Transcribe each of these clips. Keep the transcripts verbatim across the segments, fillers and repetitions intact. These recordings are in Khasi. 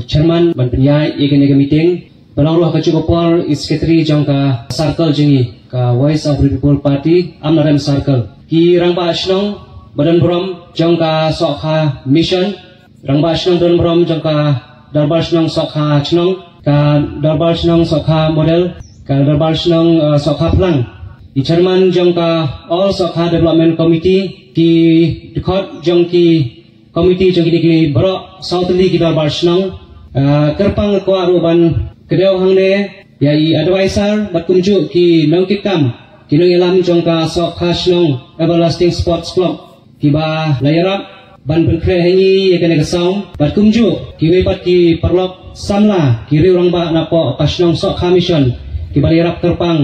chairman ban pynïaid ïa kane ka meeting. Ba long ruh ha kajuh ka por i secretary jong ka circle jong ngi, ka Voice of the People Party, Amlarem Circle. Ki rangbah shnong ba don burom jong ka Sohkha Mission, rangbah shnong ba don burom jong ka Dorbar Shnong Sohkha Shnong, ka Dorbar Shnong Sohkha Model, ka Dorbar Shnong, uh, Sohkha Phlang. I chairman jong ka All Sohkha Development Committee, ki dkhot jong ki committee jong kine ki baroh saw tylli ki dorbar shnong. Ah, kyrpang kwah ruh ban kdew hangne ïa i advisor bad kumjuh ki nongkitkam, ki nongïalam jong ka Sohkha Shnong Everlasting Sports Club, kiba la ïarap ban pynkhreh ha ngi ïa kane ka sawm, bad kumjuh kiwei pat ki paralok samla, ki riew rangbah napoh ka shnong Sohkha Mission, kiba la ïarap kyrpang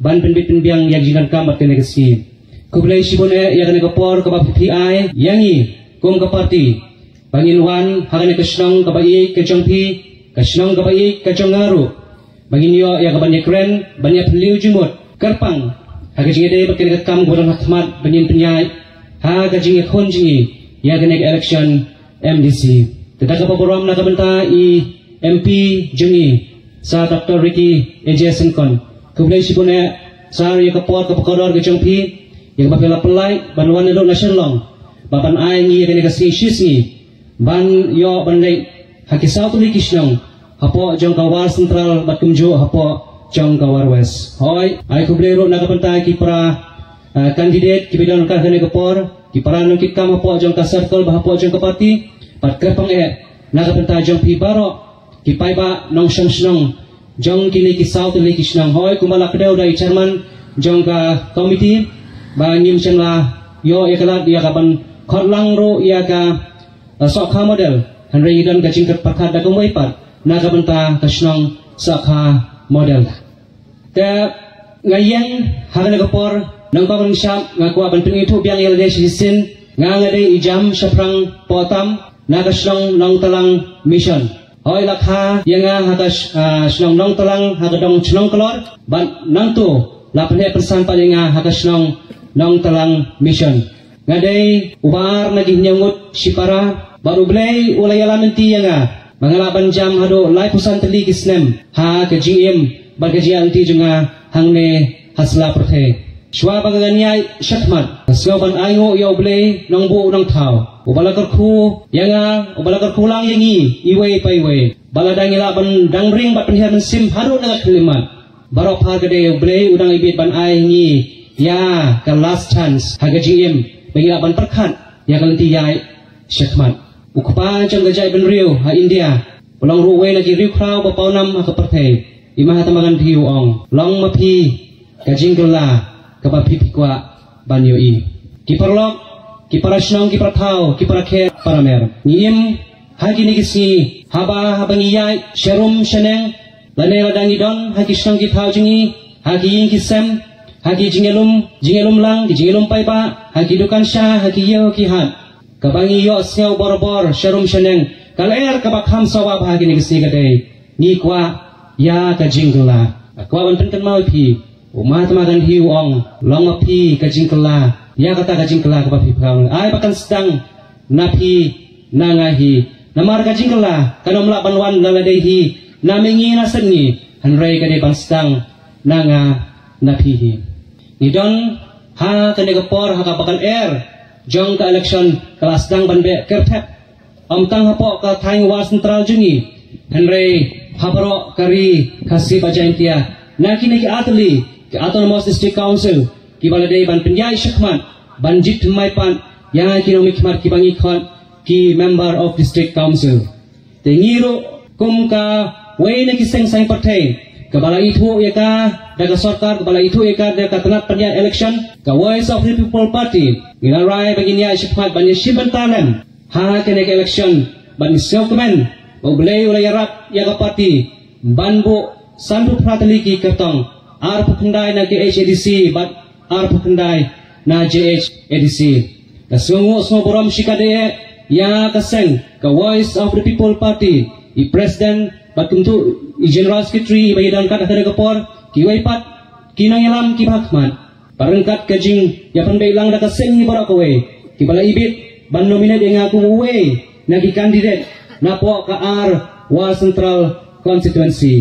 ban pynbit pynbiang ïa ka jingdonkam bad kane ka sngi. Khublei shibun eh ïa kane ka por kaba phi ai ïa ngi kum ka party ba ngin wan ha kane ka shnong kaba ïeit ka jong phi, ka shnong kaba ïeit ka jong nga ruh, ba ngin ïoh ïa kaban ïakren, ban ïaphylliew jingmut kyrpang ha ka jingïadei bad kane ka kam kaba don ha khmat ba ngin pynïaid ha ka jingïakhun jong ngi ïa kane ka election M D C. Te da kaba burom na ka bynta i M P jong ngi, Sir Doctor Ricky A J Syngkon. Khublei shibun eh Sir ïa ka por kaba kordor ka jong phi, ïa kaba phi la pynlait ban wan naduh na Shillong, ba ban ai ngi ïa kane ka sngi shi sngi ban ïoh ban leit ha ki saw tylli ki shnong hapoh jong ka War Central bad kumjuh hapoh jong ka War West. Hooid, ai khublei ruh na ka bynta ki para, ah, candidate kiba don ha kane ka por, ki para nongkitkam hapoh jong ka circle bad hapoh jong ka party, bad kyrpang eh na ka bynta jong phi baroh ki paidbah nongshong shnong jong kine ki saw tylli ki shnong. Hooid, kumba la kdew da i chairman jong ka committee, ba ngim shym la ïoh ïa ka lad ïa kaban khot lang ruh ïa ka, ah, Sohkha Model, hynrei ngi don ka jingpyrkhat da kumwei pat na ka bynta ka shnong Sohkha Model. Te nga ïeng ha kane ka por, nangta ban shap nga kwah ban pynithuh biang ïa lade shisien. Nga, nga dei i Jam Shaphrang Pohtam na ka shnong Nongtalang Mission. Hooid, la kha ïa nga ha ka sh-, ah, shnong Nongtalang ha ka dong Chnong Klor, bad nangta la pynheh pynsan pat ïa nga ha ka shnong Nongtalang Mission. Nga dei uba ar na ki hynñiew ngut shipara, bad U Blei u la ïalam lynti ïa nga ba nga lah ban jam haduh laiphew san tylli ki snem ha ka jingim bad ka jingïaid lynti jong nga hangne ha sla pyrthei. Shuwa ba ngan ïaid shakhmat, nga sngew ban ainguh ïa U Blei Nongbuh Nongthaw, uba la kyrkhu ïa nga, uba la kyrkhu lang ïa ngi iwei pa iwei, ba lada ngi lah ban dang ring bad pynhiar mynsiem haduh na ka khyllipmat, baroh phar ka dei U Blei u dang ibit ban ai ngi ïa ka last chance ha ka jingim, ba ngi lah ban pyrkhat ïa ka lynti ïaid shakhmat. U kpa jong ka jaitbynriew ha India, u long ruh uwei na ki riewkhraw ba pawnam ha ka pyrthei, i Mahatma Gandhi u ong, long ma phi ka jingkylla kaba phi phi kwah ban ïohi. Ki paralok, ki para shnong, ki para thaw, ki para khet, para mer, ngi im ha kine ki sngi haba, haba ngi ïaid sharum shaneng, lane lada ngi don ha ki shnong ki thaw jong ngi, ha ki ïing ki sem, ha ki jingïalum, jingïalum lang, ki jingïalum paidbah, ha ki dukan sha, ha ki ïew ki hat, kaba ngi ïohsngew borabor sharum shaneng ka lyer kaba kham sawa ha kine ki sngi ka dei, ngi kwah ïa ka jingkylla. Nga kwah ban pynkynmaw ïa phi, u Mahatma Gandhi u ong, long ma phi ka jingkylla ïa kata ka jingkylla kaba phi phi kwah. Ai ba kan sdang na phi na nga hi. Namar ka jingkylla kan ym lah ban wan na lade hi, na mihngi na sepngi, hynrei ka dei ban sdang na nga na phi hi. Ngi don ha kane ka por ha kaba ka lyer jong ka election ka la sdang ban beh kyrthep, ym tang hapoh ka thaiñ War Central jong ngi, hynrei ha baroh ka Ri Khasi bad Jaintia, na kine ki artylli ki Autonomous District Council, kiba la dei ban pynïaid shakhmat ban jied thymmai pat ïa ki nongmihkhmat kiba ngi khot ki Member of District Council. Te ngi ruh kum kawei na ki seng saiñ pyrthei kaba la ithuh ïa ka da ka sorkar, kaba la ithuh ïa ka da ka tnat pynïaid election, ka Voice of the People Party, ngi la rai ba ngin ïaid shakhmat ban ïashim bynta lem ha kane ka election, bad ngi sngewkmen ba U Blei u la ïarap ïa ka party ban buh sanphew phra tylli ki kyrtong, arphew khyndai na K H A D C bad arphew khyndai na J H A D C. Ka sngewnguh sngew burom shikatdei ïa ka seng, ka Voice of the People Party, i President bad kumjuh i General Secretary iba ïadon kat ha kane ka por, kiwei pat ki nongïalam kiba ha khmat. Bad ryngkat ka jingïapynbeit lang da ka seng hi baroh kawei, kiba la ibit ban nominate ïa nga kum uwei na ki candidate napoh ka ar West Central Constituency.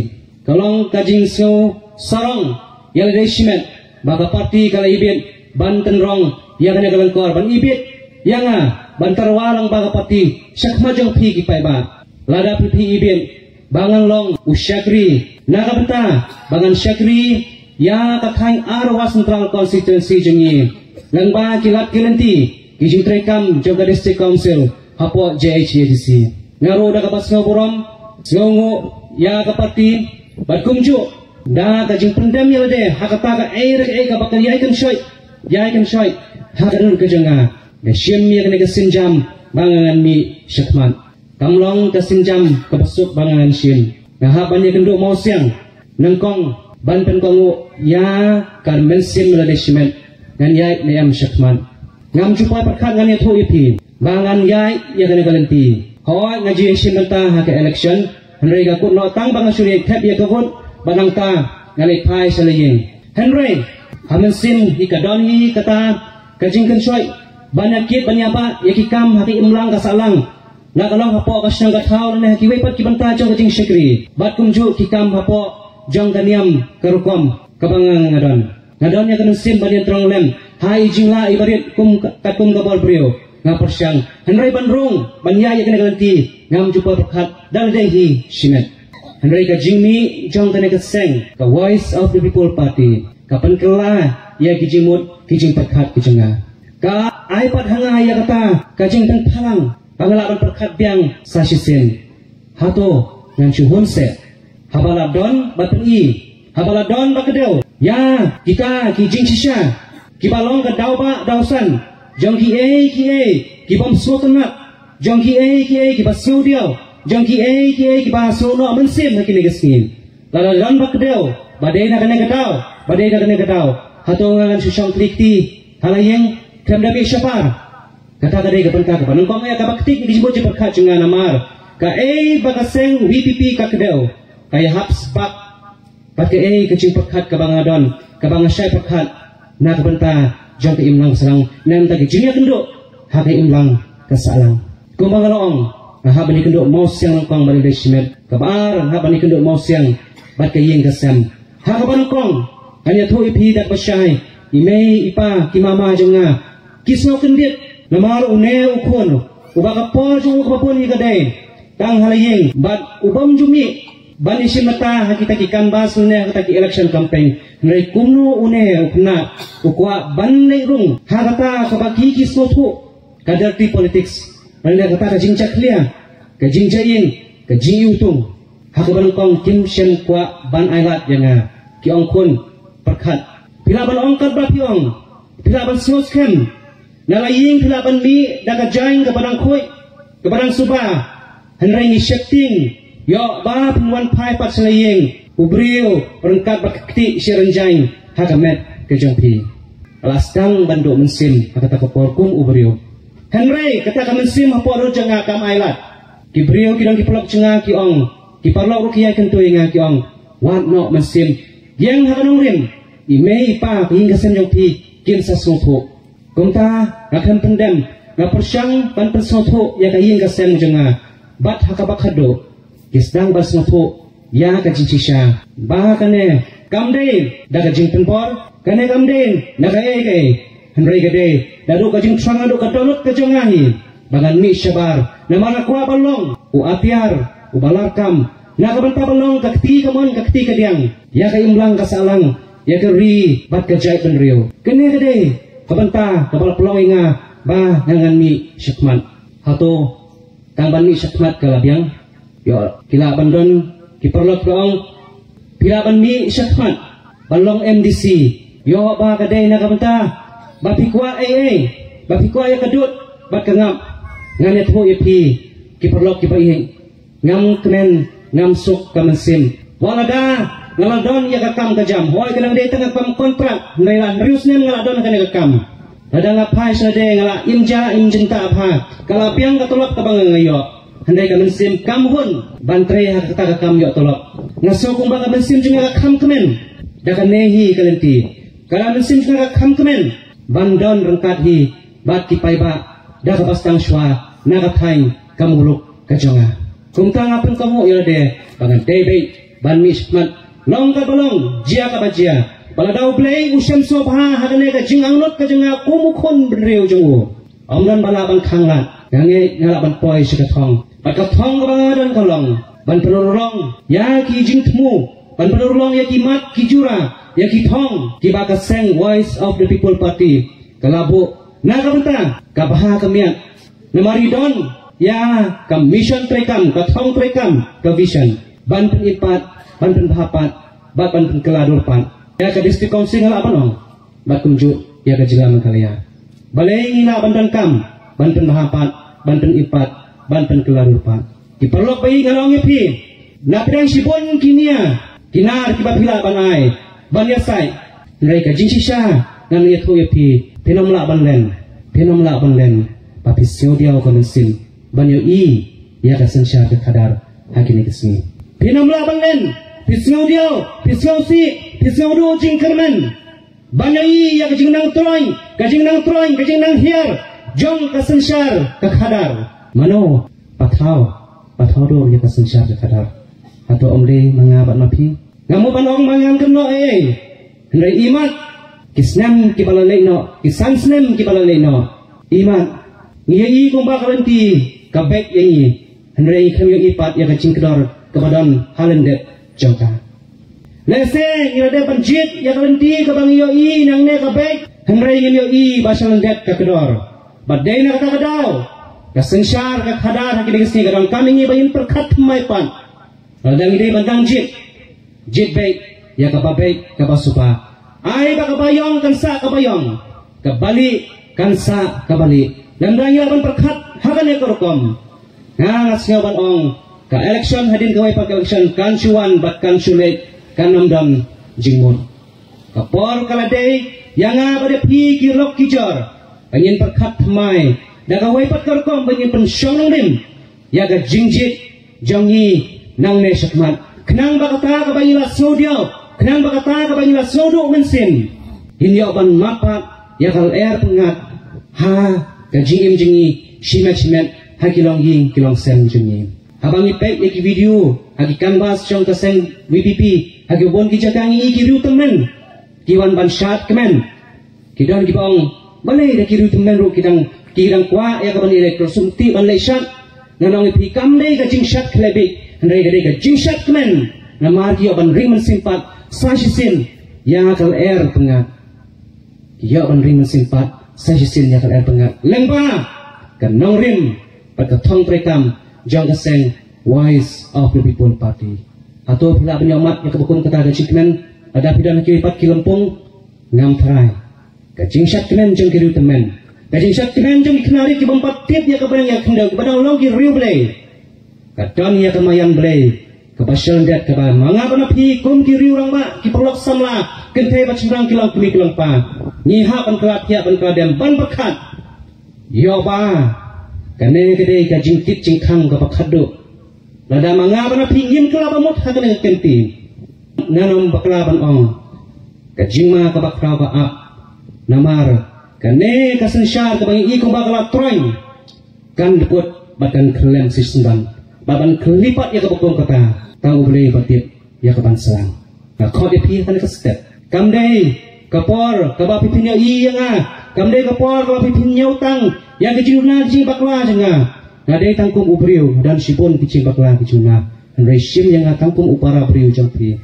Ka long ka jingsngew sarong ïa lade shimet ba ka party ka la ibit ban tynrong ïa kane ka lyngkor, ban ibit ïa nga ban tyrwa lang ba ka party sha khmat jong phi ki paidbah. Lada phi phi ibit ba ngan long u shakri, na ka bynta ba ngan shakri ïa ka thaiñ ar West Central Constituency jong ngi, lyngba ki lad ki lynti ki jingtreikam jong ka District Council hapoh J H A D C. Nga ruh da kaba sngewburom, sngewnguh ïa ka party, bad kumjuh da ka jingpyndem ïa lade ha kata ka ei re ka ei kaba ka ïai kynshoi, ïai kynshoi ha ka dur ka jong nga, nga shim ïa kane ka sienjam ba ngan mih shakhmat. Kam long ka sienjam kaba suk ba ngan shim. Nga hap ban ïakynduh mawsiang nyngkong ban pynkohnguh ïa ka mynsiem lade shimet, ngan ïaid ne em shakhmat. Ngam ju poi pyrkhat, ngan ïathuh ïa phi ba ngan ïaid ïa kane ka lynti. Hooid, nga ju ïashim bynta ha ka election, hynrei nga kut noh tang ba nga shu leit thep ïa ka vote bad nangta nga leit phai sha la ïing. Hynrei ha mynsiem hi ka don hi kata ka jingkynshoi ban ïakit ban ïabah ïa ki kam ha ka imlang ka sahlang, la ka long hapoh ka shnong ka thaw lane ha kiwei pat ki bynta jong ka jingshakri, bad kumjuh ki kam hapoh jong ka niam ka rukom kaba nga nga don. Nga don ïa ka mynsiem ban ïadrong lem ha i jinglah i barit kum ka, katkum ka bor briew. Nga pyrshang, hynrei ban rung ban ïaid ïa kane ka lynti ngam ju poi pyrkhat, da lade hi shimet. Hynrei ka jingmih jong kane ka seng, ka Voice of the People Party, ka pynkylla ïa ki jingmut ki jingpyrkhat ki jong nga. Ka ai pat ha nga ïa kata ka jingpynpaw lang ba nga lah ban pyrkhat biang sa shisien. Hato ngan shu hun seh? Haba la don bad pyni, haba la don bad kdew ïa kita ki jingshisha kiba long ka daw ba daw san jong kiei kiei ki bym sngewtynnat, jong kiei kiei kiba sngewdiaw, jong kiei kiei kiba sngewnoh mynsiem ha kine ki sngi. Lada don bad kdew, ba dei na kane ka daw, ba dei na kane ka daw, hato nga ngan shu shong kti kti ha la ïing, khlem da mih shabar? Kata ka dei ka bynta kaba nyngkong ïa kaba ktik ïa ki jingmut jingpyrkhat jong nga, namar kaei ba ka seng V P P ka kdew, ka ïahap sbak bad kaei ka jingpyrkhat kaba nga don, kaba nga shai pyrkhat na ka bynta jong ka imlang ka sahlang, na ka bynta ka jingïakynduh ha ka imlang ka sahlang. Kumba nga la ong, nga hap ban ïakynduh mawsiang nyngkong bad lade shimet. Kaba ar, nga hap ban ïakynduh mawsiang bad ka ïing ka sem. Ha kaba nyngkong, ngan ïathuh ïa phi da kaba shai, i mei i pa, ki mama jong nga, ki sngew kyndit namar une u khun uba ka por jong u kaba bun hi ka dei tang ha la ïing bad u bym ju mih ban ïashim bynta ha kita ki canvass ne ha kita ki election campaign. Hynrei kumno une u khynnah u kwah ban leit rung ha kata kaba ki ki sngewthuh ka dirty politics, lane kata ka jingjakhlia, ka jingjaïing, ka jingiwtung. Ha kaba nyngkong kim shym kwah ban ailad ïa nga. Ki ong, khun, pyrkhat. Phi lah ban ong katba phi ong, phi lah ban sngewskhem. Na la ïing phi lah ban mih da ka jaiñ kaba dang khuid, kaba dang suba. Hynrei ngi sheptieng ïoh ba phin wan phai pat sha la ïing, u briew ryngkat bad ka kti shi rynjang ha ka met ka jong phi. Ka la sdang ban duh mynsiem ha kata ka por kum u briew. Hynrei kata ka mynsiem hapoh rud jong nga kam ailad. Ki briew ki don ki paralok jong nga ki ong, ki paralok ruh ki ïai kyntu ïa nga ki ong, wat noh mynsiem, ïeng ha ka nongrim, i mei i pa, ka ïing ka sem jong phi kin sa sngewthuh. Kumta nga khlem pyndem, nga pyrshang ban pynsngewthuh ïa ka ïing ka sem jong nga. Bad ha kaba khadduh ki sdang ban sngewthuh ïa ka jingshisha ba kane kam dei da ka jingpynbor, kane kam dei na kaei kaei, hynrei ka dei naduh ka jingthrang, naduh ka dohnud ka jong nga hi ba ngan mih shabar. Namar nga kwah ban long u atiar uba larkam na ka bynta ban long ka kti kamon ka kti kadiang ïa ka imlang ka sahlang, ïa ka ri bad ka jaitbynriew. Kane ka dei ka bynta kaba la pynlong ïa nga ba nga ngan mih shakhmat. Hato tang ban mih shakhmat ka la biang? Ïoh, ki lah ban don ki paralok ba ong, phi lah ban mih shakhmat ban long M D C. Ïoh, ba ka dei na ka bynta ba phi kwah ei ei, ba phi kwah ïa ka dud bad ka ngap. Ngan ïathuh ïa phi ki paralok kiba ïeit, ngam kmen, ngam suk ka mynsiem. Wat lada nga la don ïa ka kam ka jam, hooid, ka dang dei tang ka kam kontrak, hynrei la hynriew snem nga la don kane ka kam. Lada nga phai sha lade nga la im ja im jinta bha, ka la biang ka tulop kaba nga nga ïoh, hynrei ka mynsiem kam hun ban trei ha kata ka kam ïoh tulop. Nga sngew kumba ka mynsiem jong nga ka kham kmen da kane hi ka lynti. Ka la mynsiem jong nga ka kham kmen ban don ryngkat hi bad ki paidbah da kaba sdang shuwa na ka thaiñ ka muluk ka jong nga. Kumta nga pynkohnguh ïa lade ba ngan dei beit ban mih shakhmat, long kaba long, jia kaba jia. Ba lada U Blei u shem sngewbha ha kane ka jingangnud ka jong nga kum u khun bynriew jong u, ym don ba lah ban khanglad. Nga ngeit nga lah ban poi sha ka thong, bad ka thong kaba nga don ka long ban pynurlong ïa ki jingthmu, ban pynurlong ïa ki mat ki jura, ïa ki thong kiba ka seng Voice of the People Party ka la buh na ka bynta ka bha ka miat. Namar i don ïa ka mission treikam, ka thong treikam, ka vision ban pynimpat, ban pynbha pat bad ban pynkylla dur pat ïa ka District Council, nga lah ban ong, bad kumjuh ïa ka jylla Meghalaya. Balei ngi lah ban donkam ban pynbha pat, ban pynimpat, ban pynkylla dur pat? Ki paralok ba ïeit, ngan ong ïa phi, na pdeng shibun ki nia ki nar kiba phi lah ban ai ban ïasaid, hynrei ka jingshisha ngan ïathuh ïa phi, phin ym lah ban len, phin ym lah ban len ba phi sngewdiaw ka mynsiem ban ïohi ïa ka synshar ka khadar ha kine ki sngi. Phin ym lah ban len, phi sngewdiaw, phi sngewsih, phi sngewduh jingkyrmen ban ïohi ïa ka jingnang troiñ, ka jingnang troiñ, ka jingnang hiar jong ka synshar ka khadar. Mano ba thaw, ba thaw dur ïa ka synshar ka khadar? Hato ym dei ma nga bad ma phi? Nga mut ban ong ma ngam kynnoh ei ei, hynrei imat, ki snem kiba la leit noh, ki san snem kiba la leit noh, imat ngi ïohi kumba ka lynti ka beit ïa ngi, hynrei ngi khlem ïohi pat ïa ka jingkdor kaba don ha lyndet jong ka. Lehse ngi la dep ban jied ïa ka lynti kaba ngi ïohi nangne ka beit, hynrei ngim ïohi ba sha lyndet ka kdor. Bad dei na kata ka daw ka synshar ka khadar ha kine ki sngi ka donkam ïa ngi ba ngin pyrkhat thymmai pat. Lada ngi dei ban dang jied, jied beit ïa kaba beit, kaba suba. Ai ba kaba ïong kan sah kaba ïong, kaba lieh kan sah kaba lieh. Lymda ngi lah ban pyrkhat ha kane ka rukom, nga, nga sngew ban ong, ka election hadien kawei pat ka election kan shu wan bad kan shu leit, kan ym don jingmut. Ka por ka la dei ïa nga bad ïa phi ki lok ki jor ba ngin pyrkhat thymmai da kawei pat ka rukom ba ngin pynshong nongrim ïa ka jingjied jong ngi nangne shakhmat, khnang ba kata kaba ngi la sngewdiaw, khnang ba kata kaba ngi la sngewduh mynsiem, ngin ïoh ban map pat ïa ka lyer pyngngad ha ka jingim jong ngi shimet shimet, ha ki longïing ki longsem jong ngi. Haba ngi peit ïa ki video ha ki canvas jong ka seng VPP, ha ki bun ki jaka ngi ïohi ki riew tymmen ki wan ban shad kmen. Ki don kiba ong, balei da ki riew tymmen ruh ki dang, ki dang kwah ïa ka ban ïaleh, ka sumti ban leit shad. Ngan ong ïa phi, kam dei ka jingshad khlem bit, hynrei ka dei ka jingshad kmen. Namar ki ïoh ban ring mynsiem pat sa shisien ïa ka lyer pyngngad. Ki ïoh ban ring mynsiem pat sa shisien ïa ka lyer pyngngad lyngba ka nongrim bad ka thong treikam jong ka seng Voice of the People Party. Hato phi lah ban ïoh mad ïa kaba kum kata ka jingkmen? Lada phi don ha kiwei pat ki lympung, ngam tharai. Ka jingshad kmen jong ki riew tymmen, ka jingshad kmen jong ki khynnah rit ki bym pat tip ïa ka bneng ïa ka khyndew, kiba dang long ki riew Blei, ka don ïa ka maïan Blei kaba sha lyndet, kaba ma nga bad ma phi kum ki riew rangbah, ki paralok samla, kynthei bad shynrang, ki longkmie ki longkpa, ngi hap ban kylla thiah, ban kylla dem, ban pyrkhat. Ïoh ba kane ka dei ka jingkit jingkhang kaba khatduh. Lada ma nga bad ma phi ngim kylla ba mut ha kane ka kynti, ngan ym bakla ban ong, ka jingma kaba khraw ka ap. Namar kane ka synshar kaba ngi i kumba ka la troiñ kan dkut bad kan khyllem shisyndon, bad ban kylli pat ïa kaba kum kata, tang U Blei ba tip ïa kaban sdang. Nga khot ïa phi ha kane ka step, kam dei ka por kaba phi phin ïohi ïa nga, kam dei ka por kaba phi phin ñiew tang ïa ka jingduna ka jingbakla jong nga. Nga dei tang kum u briew, nga don shibun ki jingbakla ki jingduna, hynrei shim ïa nga tang kum u para briew jong phi.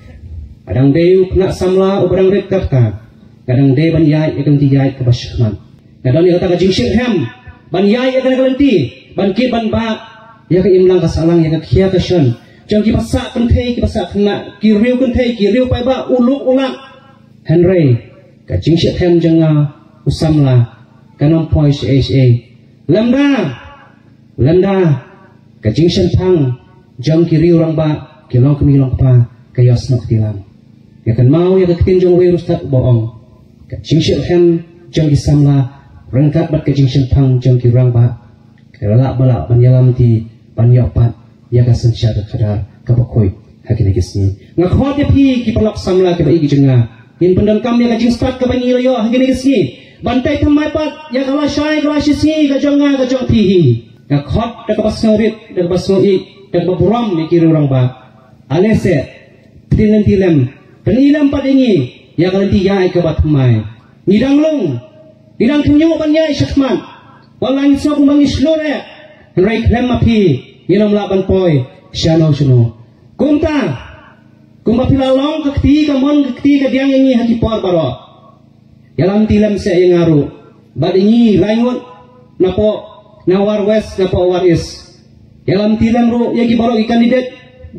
Nga dang dei u khynnah samla uba dang rit katta, nga dang dei ban ïaid ïa ka lynti ïaid kaba shakhmat. Nga don ïa kata ka jingshitrhem ban ïaid ïa kane ka lynti, ban kit ban bah ïa ka imlang ka sahlang, ïa ka khia ka shon jong kiba sah kynthei, kiba sah khynnah, ki riew kynthei, ki riew paidbah, u luk u lak. Hynrei ka jingshitrhem jong nga u samla kan ym poi shaei shaei lymda, lymda ka jingshemphang jong ki riew rangbah, ki longkmie longkpa, ka ïohsngew kti lang. Nga kynmaw ïa ka ktien jong uwei u riewstad uba ong, ka jingshitrhem jong ki samla ryngkat bad ka jingshemphang jong ki rangbah, ka lah ba lah ban ïalam ti ban ïoh pat ïa ka synshar ka khadar kaba khuid ha kine ki sngi. Nga khot ïa phi ki paralok samla kiba ïeit jong nga, ngin pyndonkam ïa ka jingstad kaba ngi la ïoh ha kine ki sngi ban tei thymmai pat ïa ka lashai ka lashisngi ka jong nga ka jong phi hi. Nga khot da kaba sngewrit, da kaba sngewïeit, Kaba burom ïa ki rangbah. Ale se, pynlynti lem, pyni lem pat ïa ngi ïa ka lynti ïaid kaba thymmai. Ngi dang lung, ngi dang khynñiuh ban ïaid shakhmat. Wat la ngi sngew kumba ngi shlur eh, hynrei khlem ma phi ngin ym lah ban poi shano shano. Kumta, kumba phi la long ka kti ka mon ka kti ka diang ïa ngi ha ki por baroh. Ïalam ti lem seh ïa nga ruh bad ïa ngi lai ngut napoh Nongwar West, napoh War East. Ïalam ti lem ruh ïa ki baroh ki candidate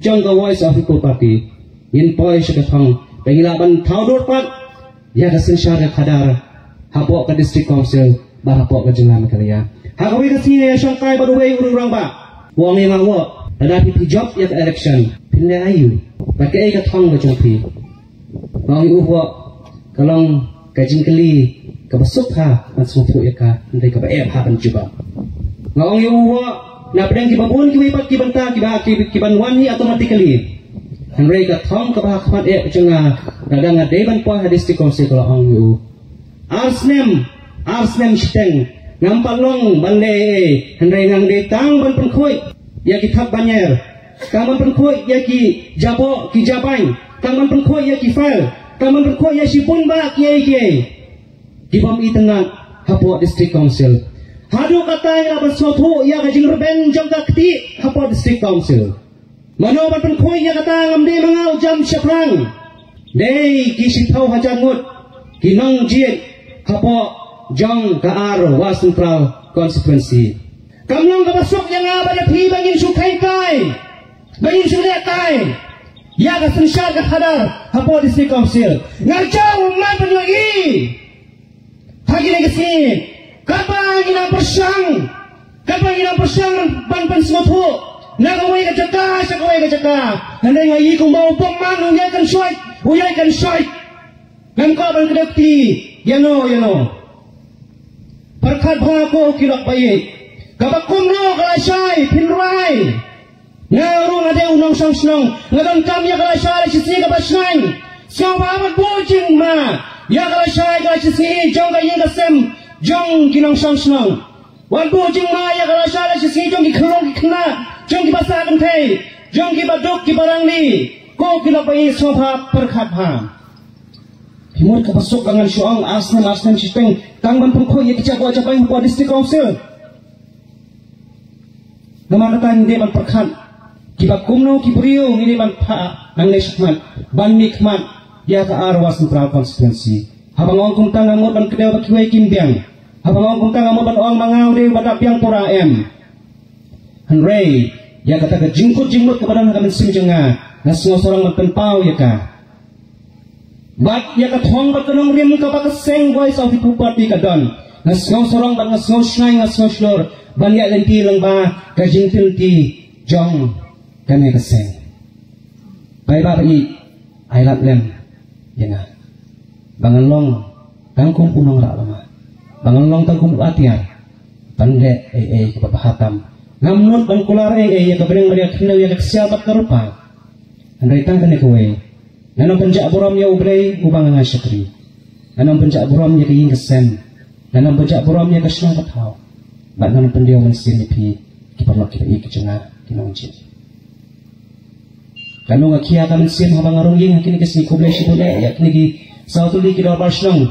jong ka Voice of People Party. Ngin poi sha ka thong ba ngi lah ban thaw dur pat ïa ka synshar ka khadar hapoh ka District Council bad hapoh ka jylla Meghalaya. Ha kawei ka sngi nga ïashongkai bad uwei u rangbah. U ong ïa nga, u ong, lada phi phi jop ïa ka election, phin leh aïu? Bad kaei ka thong ka jong phi? Nga ong ïa u, u ong, ka long ka jingkylli kaba suk bha ban sngewthuh ïa ka, hynrei kaba eh bha ban jubab. Nga ong ïa u, u ong, na pdeng kiba bun kiwei pat ki bynta kiba ki, ki ban wan hi automatically. Hynrei ka thong kaba ha khmat eh jong nga, lada nga dei ban poi ha District Council, ka la ong ïa u, ar snem, ar snem shiteng ngam pat long ban leh ei ei, hynrei nga dei tang ban pynkhuid ïa ki thap banyer, tang ban pynkhuid ïa ki jaboh ki jabain, tang ban pynkhuid ïa ki file, tang ban pynkhuid ïa shibun bah kiei kiei ki bym itynnad hapoh District Council. Haduh katta ngi lah ban sngewthuh ïa ka jingrben jong ka kti hapoh District Council. Mano ban pynkhuid ïa kata? Ngam dei ma nga u jam shaphrang. Dei ki shiphew hajar ngut ki nongjied hapoh jong ka Ar War Central Constituency. Kam long kaba suk ïa nga bad ïa phi ba ngin shu kheiñ kai, ba ngin shu leh kai ïa ka synshar ka khadar hapoh District Council. Nga jaw man ban ïohi ha kine ki sngi, katba ngi nang pyrshang, katba ngi nang pyrshang ban pynsngewthuh na kawei ka jaka sha kawei ka jaka, hynrei nga ïohi kumba u bymman u ïai kynshoit, u ïai kynshoit. Ngam kwah ban kdew kti ïano ïano. Pyrkhat bha ko ki lok ba ïeit, kaba kumno ka lashai phin rai. Nga ruh nga dei u nongshong shnong, nga donkam ïa ka lashai la shi sngi kaba shngaiñ. Sngewbha wat buh jingma ïa ka lashai ka la shi sngi jong ka ïing ka sem jong ki nongshong shnong. Wat buh jingma ïa ka lashai la shi sngi jong ki khyllung ki khynnah, jong ki basah kynthei, jong ki baduk ki barangli. Ko ki lok ba ïeit, sngewbha pyrkhat bha. Phi mut kaba suk ba ngan shu ong ar snem ar snem shiteng tang ban pynkhuid ïa ki jaboh jabain hapoh District Council. Namar kata ngi dei ban pyrkhat kiba kumno ki briew ngi dei ban phah nangne shakhmat ban mihkhmat ïa ka Ar War Central Constituency. Haba nga ong kumta ngam mut ban kdew ba kiwei kim biang. Haba nga ong kumta ngam mut ban ong ma nga u dei uba dap biang pura, em. Hynrei ïa kata ka jingkut jingmut kaba don ha ka mynsiem jong nga, nga sngew sarong ban pynpaw ïa ka. Bad ïa ka thong bad ka nongrim kaba ka seng Voice of the People Party ka don, nga sngew sarong bad nga sngew shngaiñ, nga sngew shlur ban ïaid lynti lyngba ka jingtylli jong kane ka seng. Paidbah ba ïeit, ai lad lem ïa nga ba ngan long tang kum u nongrah lama, ba ngan long tang kum u atiar ban leh ei ei kaba bha tam. Ngam mut ban kular ei ei ïa ka bneng bad ïa ka khyndew, ïa ka ksiar bad ka rupa. Hynrei tang kane kawei, ngan ym pynjah burom ïa U Blei uba nga ngai shakri. Ngan ym pynjah burom ïa ka ïing ka sem. Ngan ym pynjah burom ïa ka shnong ka thaw. Bad ngan ym pyndiaw mynsiem ïa phi ki paralok kiba ïeit ki jong nga ki nongjied. Kano nga khia ka mynsiem haba nga rung ïing ha kine ki sngi. Khublei shibun eh ïa kine ki saw tylli ki dorbar shnong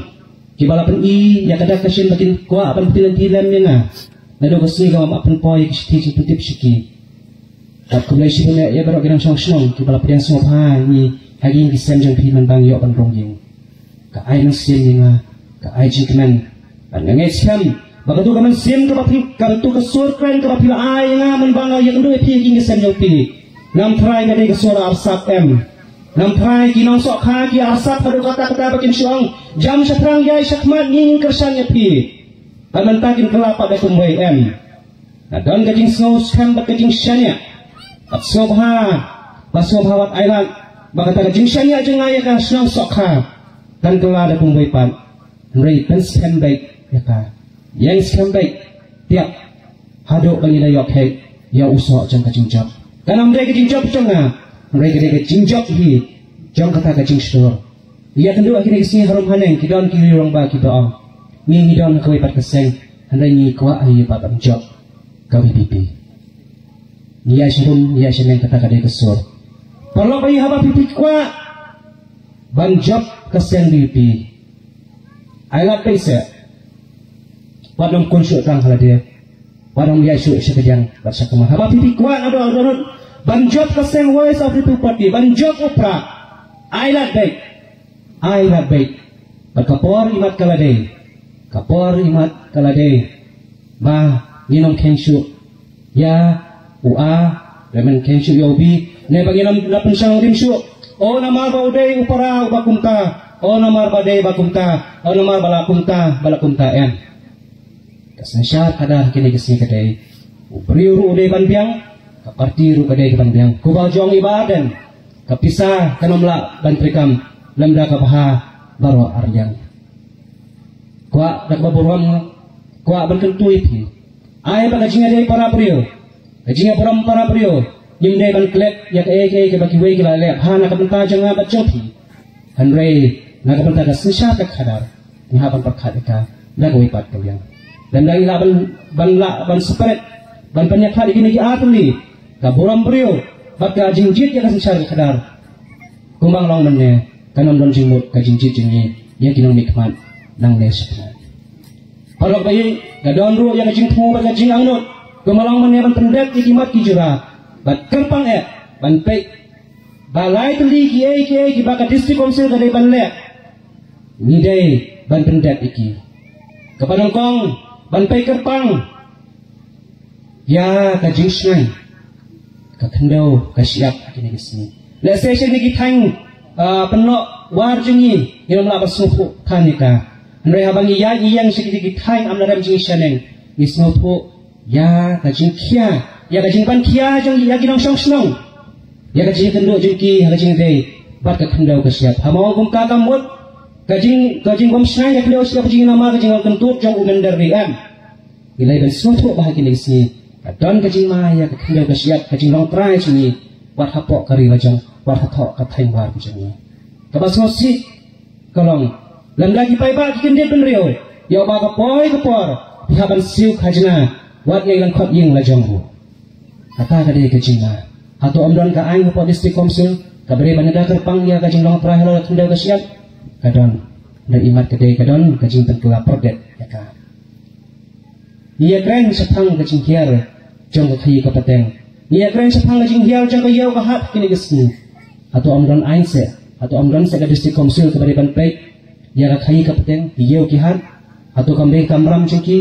kiba la pyni ïa ka dak ka shin ba kin kwah ban pynlynti lem ïa nga. Naduh ka sngi kaba nga pynpoi ïa ki shithi jingpyntip sha ki. Bad khublei shibun eh ïa baroh ki nongshong shnong kiba la pdiang sngewbha ïa ngi ha ki ïing ki sem jong phi mynba ngi ïoh ban rung ïing. Ka ai mynsiem ïa nga, ka ai jingkmen. Bad nga ngeit skhem ba katu ka mynsiem kaba phi, katu ka sur kren kaba phi la ai ïa nga mynba nga ïakynduh ïa phi ha ki ïing ki sem jong phi, ngam tharai ka dei ka sur arsap, em. Ngam tharai ki nongsohkha ki arsap haduh katta katta ba kin shu ong, jam shaphrang, ïai shakhmat, ngi ngin kyrshan ïa phi. Bad mynta kin kylla pat da kumwei, em. Nga don ka jingsngew skhem bad ka jingshaniah bad sngewbha, bad sngewbha wat ai lad ba kata ka jingshaniah jong nga ïa ka shnong Sohkha kan kylla da kumwei pat. Hynrei pynskhem beit ïa ka, ïeng skhem beit, tiap haduh ba ngi la ïoh kheit ïa u soh jong ka jingjop. Kan ym dei ka jingjop jong nga, hynrei ka dei ka jingjop hi jong kata ka jingshlur. Ïa kynduh ha kine ki sngi harum haneng ki don ki rangbah kiba ong, ngi ngi don ha kawei pat ka seng, hynrei ngi kwah hi pat ban jop ka V P P. Ngi ïa shim, ngi ïa shim kata ka dei ka sur. Paralok ba ïeit, haba phi kwah ban jop ka seng VPP, ai lad beit seh. Wat nym khun shuh tang ha lade. Wat nym ïaid shuh sha kadiang bad sha kamar. Haba phi kwah, nga don, nga don ban jop ka seng Voice of the People Party, ban jop u Prah, ai lad beit. Ai lad beit. Bad ka por imat ka la dei. Ka por imat ka la dei ba ngin ym kheiñ shuh ïa u A, ba ngin ym kheiñ shuh ïa u B, ne ba ngin ym la pynshong rim shuh. O namar ba u dei u para uba kumta, o namar ba dei ba kumta, o namar ba la kumta, ba la kumta, em. Ka synshar khadar kine ki sngi ka dei, u briew ruh u dei ban biang, ka parti ruh ka dei ban biang. Kumba ong i Bah Ardent, ka pisa kan ym lah ban treikam lymda ka bha baroh arliang. Kwah da kaba burom, kwah ban kyntu ïa phi. Ai ba ka jingïadei para briew, ka jingïaburom para briew, ngim dei ban klet ïa kaei kaei kaba kiwei ki la leh ha na ka bynta jong nga bad jong phi. Hynrei na ka bynta ka synshar ka khadar, ngi hap ban pyrkhat ïa ka da kawei pat ka liang. Lymda ngi lah ban, ban lah ban separate, ban pynïakhlad ïa kine ki ar tylli, ka burom briew bad ka jingjied ïa ka synshar ka khadar. Kumba long mynne, kan ym don jingmut ka jingjied jong ngi ïa ki nongmihkhmat nangne shakhmat. Paralok ba ïeit, nga don ruh ïa ka jingthmu bad ka jingangnud, kumba long mynne, ban pyndep ïa ki mat ki jura bad kyrpang eh ban peit ba lai tylli kiei kiei kiba ka District Council ka dei ban leh, ngi dei ban pyndep ïa ki. Kaba nyngkong, ban peit kyrpang ïa ka jingshngaiñ, ka khyndew ka shyiap ha kine ki sngi. Lehse sha kine ki thaiñ, ah, pynnoh war jong ngi, ngim lah ban sngewthuh than ïa ka. Hynrei haba ngi ïaid ngi ïeng sha kine ki thaiñ amlarem jong ngi shaneng, ngi sngewthuh ïa ka jingkhia, ïa ka jingpynkhia jong, ïa ki nongshong shnong, ïa ka jingkynduh jong ki ha ka jingïadei bad ka khyndew ka shyiap. Haba ong kumta, ka mut ka jing, ka jingbym shngaiñ ka khyndew shyiap jong ngi namar ka jingkynduh jong u mynder ri, em. Ngi lah ban sngewthuh ba ha kine ki sngi ka don ka jingma ïa ka khyndew ka shyiap, ka jinglong trai jong ngi, wat hapoh ka ri lajong, wat ha thoh ka thaiñ war ka jong ngi. Kaba sngewsih ka long, lymda ki paidbah ki kyndit bynriew ïa uba ka poi ka por phi hap ban siew khajna wat ïa i lyngkhot ïing lajong ruh. Kata ka dei ka jingma. Hato ym don ka aiñ hapoh District Council kaba dei ban ïada kyrpang ïa ka jinglong trai halor ka khyndew ka shyiap? Ka don. Hynrei imat ka dei ka don ka jingpynkylla pyrdet ïa ka. Ngi ïakren shaphang ka jinghiar jong ka khaïi ka pateng. Ngi ïakren shaphang ka jinghiar jong ka ïew ka hat kine ki sngi. Hato ym don aiñ seh, hato ym don seh ka District Council kaba dei ban peit ïa ka khaïi ka pateng, ki ïew ki hat? Hato kam dei ka kamram jong ki?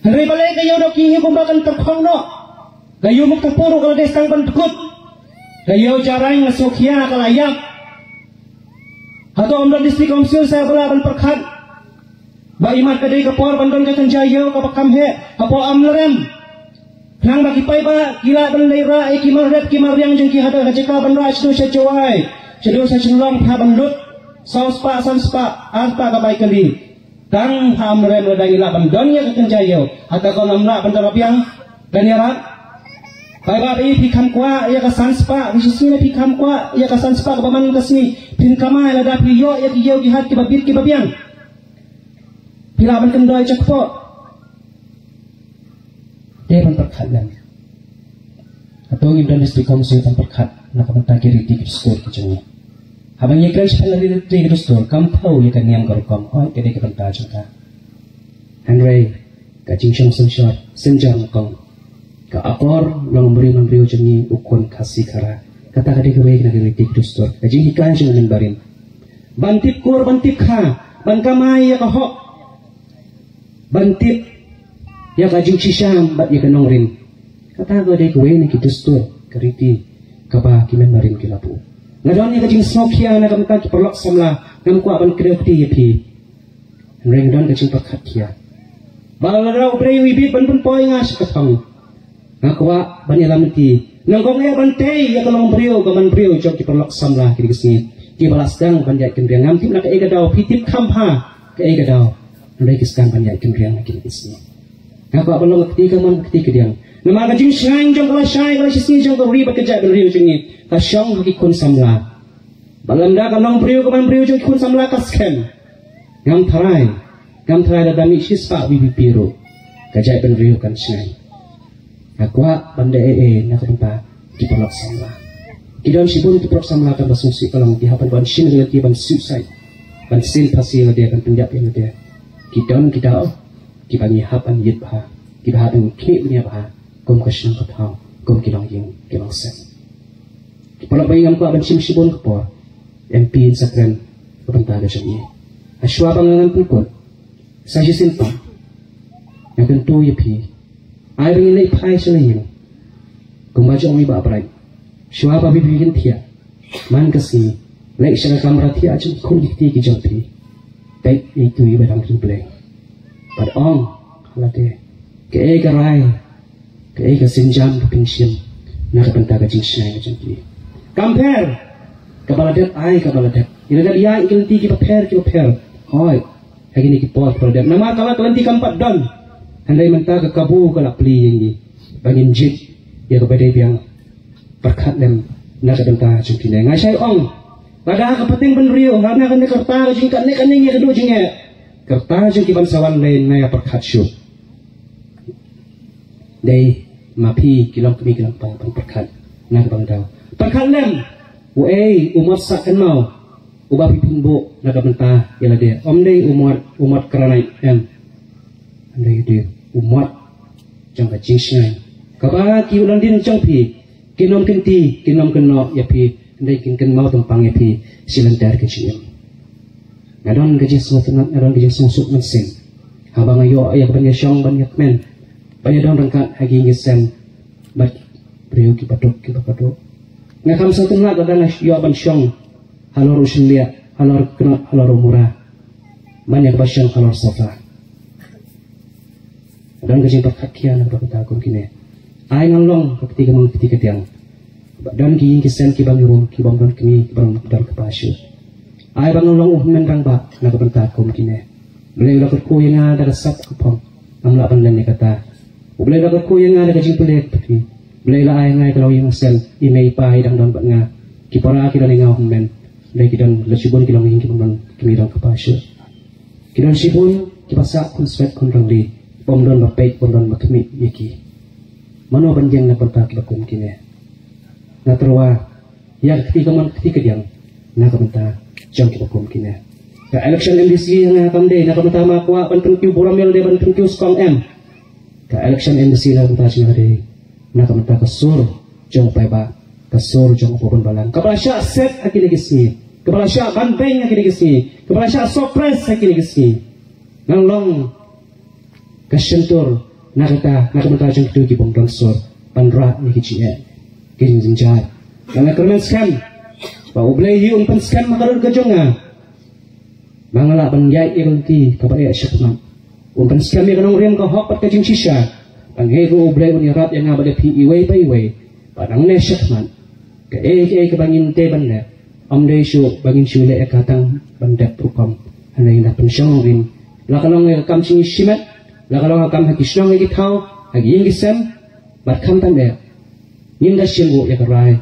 Hynrei balei ka ïew dohki hi kumba kan tyrkhong noh? Ka ïew Muktapuhr ruh ka la dei sdang ban dkut. Ka ïew Jarain, nga sngewkhia, ka la ïap. Hato ym don District Council seh ba lah ban pyrkhat ba imat ka dei ka por ban don ka kynja ïew kaba kham heh hapoh Amlarem? Khnang ba ki paidbah ki lah ban leit rah ïa ki mar rep ki mar riang jong ki haduh ha jaka ban rah shaduh sha Jowai, shaduh sha Shillong, pha ban lut saw spah, san spah, ar spah ka bai kali. Tang ha Amlarem lada ngi lah ban don ïa ka kynja ïew, hato kan ym lah ban da la biang ban ïarap? Paidbah ba ïeit, phi kham kwah ïa ka san spah, phi shisien phi kham kwah ïa ka san spah kaba man ka sngi, phin kamai lada phi ïoh ïa ki ïew ki hat kiba bit kiba biang? Phi lah ban kyndoh ïa ka kpoh? Dei ban pyrkhat lem. Hato ngim don District Council ban pyrkhat na ka bynta ki riti ki dustur ki jong ngi? Haba ngi kren shaphang ki riti ki dustur, kam thaw ïa ka niam ka rukom, oh, ka dei ka bynta jong ka. Hynrei ka jingshong synshar, synjar nyngkong, ka akor longbriew nongbriew jong ngi, u khun Khasi Khara, kata ka dei kawei na ki riti ki dustur, ka jinghikai jong u nongbarim. Ban tip kur, ban tip kha, ban kamai ïa ka hok, ban tip ïa ka jingshisha bad ïa ka nongrim. Kata ka dei kawei na ki dustur, ka riti kaba ki nongbarim ki la buh. Nga don ïa ka jingsngewkhia na ka bynta ki paralok samla, ngam kwah ban kdew kti ïa phi. Hynrei nga don ka jingpyrkhat khia ba lada u briew u ibit ban pynpoi nga sha ka thong, nga kwah ban ïalam lynti. Nyngkong eh ban tei ïa ka longbriew ka manbriew jong ki paralok samla kine ki sngi, kiba la sdang ban ïaid kynriang. Ngam tip na kaei ka daw, phi tip kham bha kaei ka daw. Hynrei ki sdang ban ïaid kynriang ha kine ki sngi. Nga kwah ban long ka kti kamon ka kti kadiang. Namar ka jingshngaiñ jong ka lashai ka lashisngi jong ka ri bad ka jaitbynriew jong ngi ka shong ha ki khun samla. Bad lymda ka longbriew ka manbriew jong ki khun samla ka skhem, ngam tharai, ngam tharai lada mih shispah VPP ruh, ka jaitbynriew kan shngaiñ. Nga kwah ban da e e na ka bynta ki paralok samla. Ki don shibun ki paralok samla kaba sngewsih ka long ki hap ban shim ïa lade ban suicide, ban siew phasi ïa lade, ban pynïap ïa lade. Ki don ki daw kiba ngi hap ban ïit bha, kiba hap ban khih bniah bha kum ka shnong ka thaw, kum ki longïing ki longsem. Ki paralok ba ngi ngam kwah ban shim shibun ka por, em phi sa kren ka bynta ka jong ngi. Hashwa ba ngan pynkut, sa shisien pat nga kyntu ïa phi, ai ba ngin leit phai sha la ïing. Kumba jong i Bah Bright, shuwa ba phi phi kin thiah, man ka sngi, leit sha ka kamra thiah jong khun ki kti ki jong phi. Peit ïa itu i ba dang jingblei, bad ong ha lade kaei ka rai, kaei ka sienjam ba phin shim na ka bynta ka jingshngaiñ ka jong phi. Kam pher kaba la dep, ai kaba la dep. Ïa la dep ïa ki lynti kiba pher kiba pher. Hooid, ha kine ki por kiba la dep, namar ka la ka lynti kam pat don. Hynrei mynta ka kabu ka la plie ïa ngi ba ngin jied ïa kaba dei biang. Pyrkhat lem na ka bynta jong kine. Nga shai ong, lada ha ka pateng bynriew, ha na kane ka rta ka jingkatne kane ïa ka duh jingeh, ka rta jong ki ban sa wan lei, nga ïa pyrkhat shuh. Dei ma phi ki longkmie ki longpa ban pyrkhat na ka bynta. Pyrkhat lem, uei u mot sah kynmaw uba phi pynbuh na ka bynta ïa lade. Ym dei u mot, u mot kranai, em. Ym dei, dei u mot jong ka jingshngaiñ kaba ki longdien jong phi kin ym kynti, kin ym kynnoh ïa phi, hynrei kin kynmaw tympang ïa phi shi lynter ka jingim. Nga don ka jingsngewtynnat, nga don ka jingsngewsuk mynsiem haba nga ïoh ïa ka ban ïashong, ban ïakmen, ban ïadon ryngkat ha ki ïing ki sem bad briew kiba duk kiba kordor. Nga kham sngewtynnat lada nga ïoh ban shong halor u shynlieh, halor u knot, halor u mura, ban ïa kaba shong halor sofa. Don ka jingpyrkhat khia na ka bynta kum kine. Ai ngan long ka kti kamon kti kadiang. Ba don ki ïing ki sem kiba ngi rung, kiba ym don kmie, kiba ym don kpa shuh. Ai ba ngan long u hynmen rangbah na ka bynta kum kine. Blei u la kyrkhu ïa nga da ka sap ka phong, ngam lah ban len ïa kata. U Blei u la kyrkhu ïa nga da ka jingpule ka pyrthei. Blei u la ai nga ïa ka longïing longsem, i mei i pa i dang don bad nga. Ki para ki don ïa nga u hynmen. Blei ki don la shibun ki longïing kiba ym don kmie, don kpa shuh. Ki don shibun kiba sah khun swet khun rangli, bym don ba peit, bym don ba khmih ïa ki. Mano ban ïeng na ka bynta kiba kum kine? Nga tyrwa ïa ka kti kamon kti kadiang na ka bynta jong kiba kum kine. Ka election M D C ha nga kam dei na ka bynta ma kwah ban pynkiew burom ïa lade, ban pynkiew skong, em. Ka election M D C na ka bynta jong nga dei na ka bynta ka sur jong u paidbah, ka sur jong u paidbah balang, kaba la shah set ha kine ki sngi, kaba la shah ban beiñ ha kine ki sngi, kaba la shah suppress ha kine ki sngi. Ngan long ka shyntur na kata, na ka bynta jong kito ki bym don sur ban rah ïa ki jingeh, ki jingjynjar. Nga kyrmen skhem ba U Blei hi un pynskhem ha ka dur ka jong nga, ba nga lah ban ïaid ïa ka lynti kaba eh shakhmat. Un pynskhem ïa ka nongrim, ka hok bad ka jingshisha. Ba nga ruh U Blei un ïarap ïa nga bad ïa phi iwei pa iwei, ba nangne shakhmat, kaei kaei kaba ngin tei ban leh, ym dei shuh ba ngin shu leh ïa ka tang ban dep rukom. Hynrei ngin da pynshong nongrim, la ka long ïa ka kam shisha shimet, la ka long ïa ka kam ha ki shnong ha ki thaw, ha ki ïing ki sem, bad khamtam eh ngin da shim ruh ïa ka rai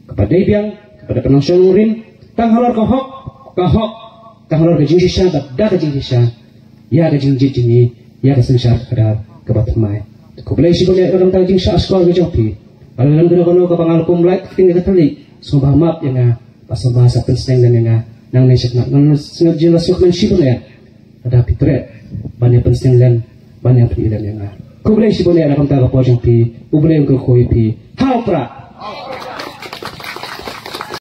kaba dei biang, kaba da pynshong nongrim, tang halor ka hok, ka hok, tang halor ka jingshisha bad da ka jingshisha ïa ka jingjied jong ngi, ïa ka synshar khadar kaba thymmai. Khublei shibun ïa ka bynta ka jingshah shkor ka jong phi. Lada don kano kano kaba nga la kum lait kyrteng ïa ka thylliej, sngewbha map ïa nga, bad sngewbha sa pynsneng lem ïa nga nangne shakhmat. Ngan sngewbha jin la sngewkmen shibun ïa lada phi treh ban ïa pynsneng lem, ban ïa pyni lem ïa nga. Khublei shibun ïa na ka bynta ka por jong phi. U Blei un kyrkhu ïa phi. Ha u Prah.